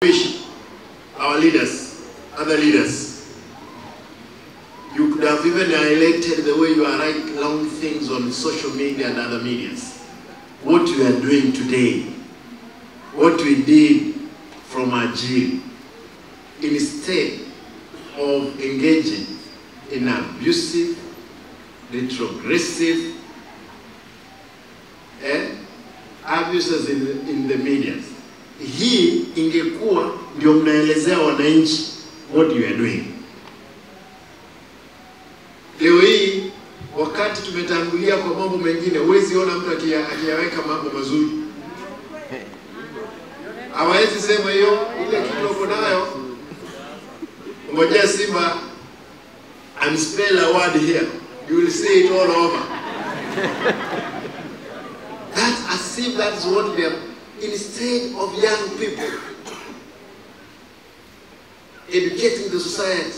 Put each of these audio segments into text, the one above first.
Wish our leaders, other leaders, you could have even highlighted the way you are writing long things on social media and other medias. What we are doing today, what we did from Ajiri, instead of engaging in abusive, retrogressive, abuses in the media. Hii ingekuwa ndio mnaelezea wananchi what you are doing. Leo hii wakati tumetangulia kwa mambo mengine, huwezi ona mtu akiyaweka mambo mazuri. Hawawezi sema hiyo ile kitu uko nayo. Ngojea Simba and spell a word here. You will see it all over. That's as if that's what they are. Instead of young people educating the society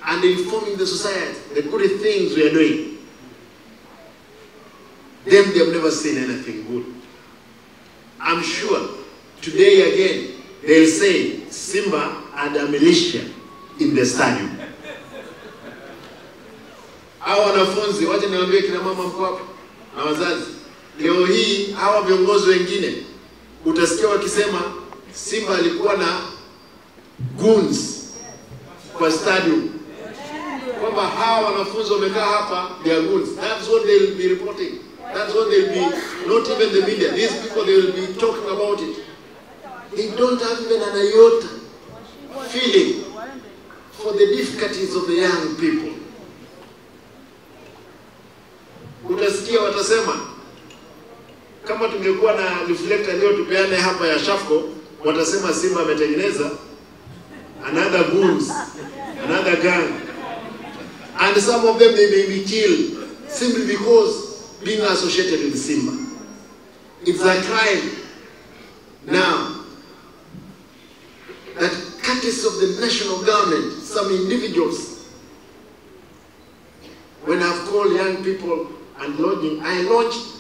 and informing the society the good things we are doing, then they have never seen anything good. I'm sure today again they'll say Simba and a militia in the stadium. Hawa wanafunzi, wacha niwaambie kina mama mko hapa na wazazi. Leo hii hawa viongozi wengine utasikia wakisema Simba alikuwa na goons kwa stadium. Kwamba hawa wanafunzi wamekaa hapa, they are goons. That's what they'll be reporting. That's what they'll be, not even the media. These people, they will be talking about it. They don't have even an iota feeling for the difficulties of the young people. Utasikia watasema, kama tungekuwa na reflector leo tupeane hapa ya Shafco, watasema Simba ametengeneza another goons, another gang. And some of them, they may be killed simply because being associated with Simba. It's a crime now that courtesy of the national government, some individuals, when I've called young people and lodging, I launched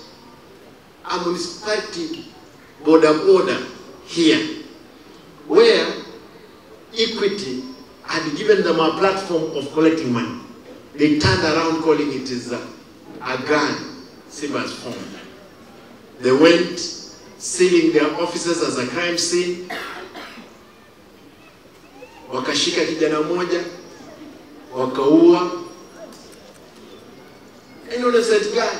a municipality border here, where Equity had given them a platform of collecting money. They turned around calling it is a gang Simba has formed. They went sealing their offices as a crime scene. Wakashika kijana moja, wakaua. Innocent guy.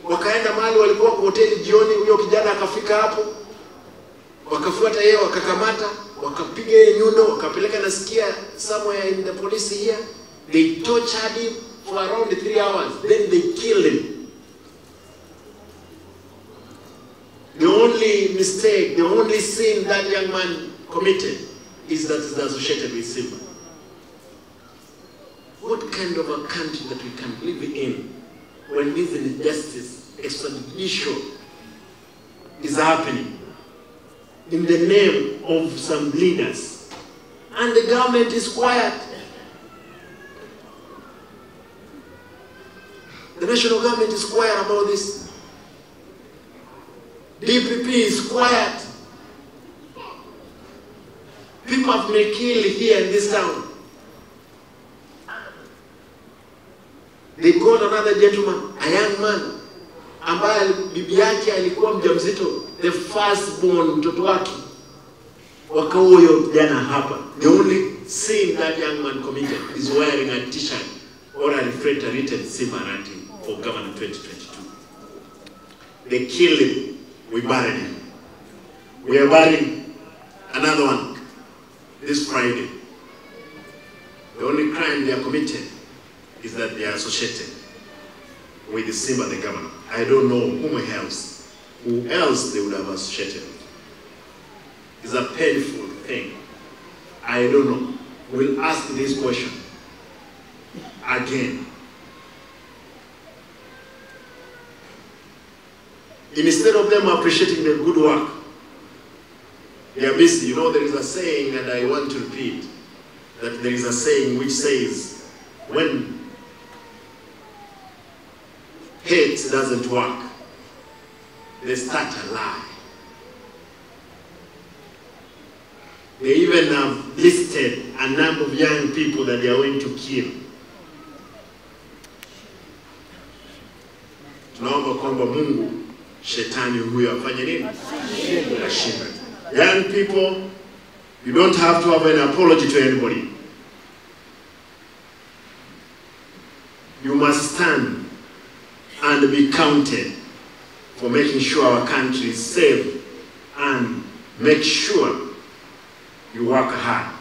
Wakaenda mahali walikuwa kwa hoteli jioni, huyo kijana akafika hapo. Wakafuata yeye, wakakamata, wakapiga yeye nyundo, wakapeleka nasikia somewhere in the police here. They tortured him for around 3 hours. Then they killed him. The only mistake, the only sin that young man committed is that he's associated with Simba. What kind of a country that we can live in when this injustice, extrajudicial, is happening in the name of some leaders, and the government is quiet? The national government is quiet about this. DPP is quiet. People have been killed here in this town. They got another gentleman, a young man, ambaye bibi yake alikuwa mjamzito, the first born mtoto wake. Wakaua huyo kijana hapa. The only sin that young man committed is wearing a t-shirt or a reflector written Simba Arati for governor 2022. They killed him. We buried him. We are burying another one this Friday. The only crime they are committed is that they are associated with the Simba, the governor. I don't know whom else they would have associated with. It's a painful thing. I don't know. We'll ask this question again. Instead of them appreciating the good work, they are busy. You know, there is a saying, and I want to repeat, that there is a saying which says, when hate doesn't work, they start a lie. They even have listed a number of young people that they are going to kill. Tunaomba kwamba Mungu shetani huyo afanye nini? Ashindwe. Young people, you don't have to have an apology to anybody. You must stand and be counted for making sure our country is safe and make sure you work hard.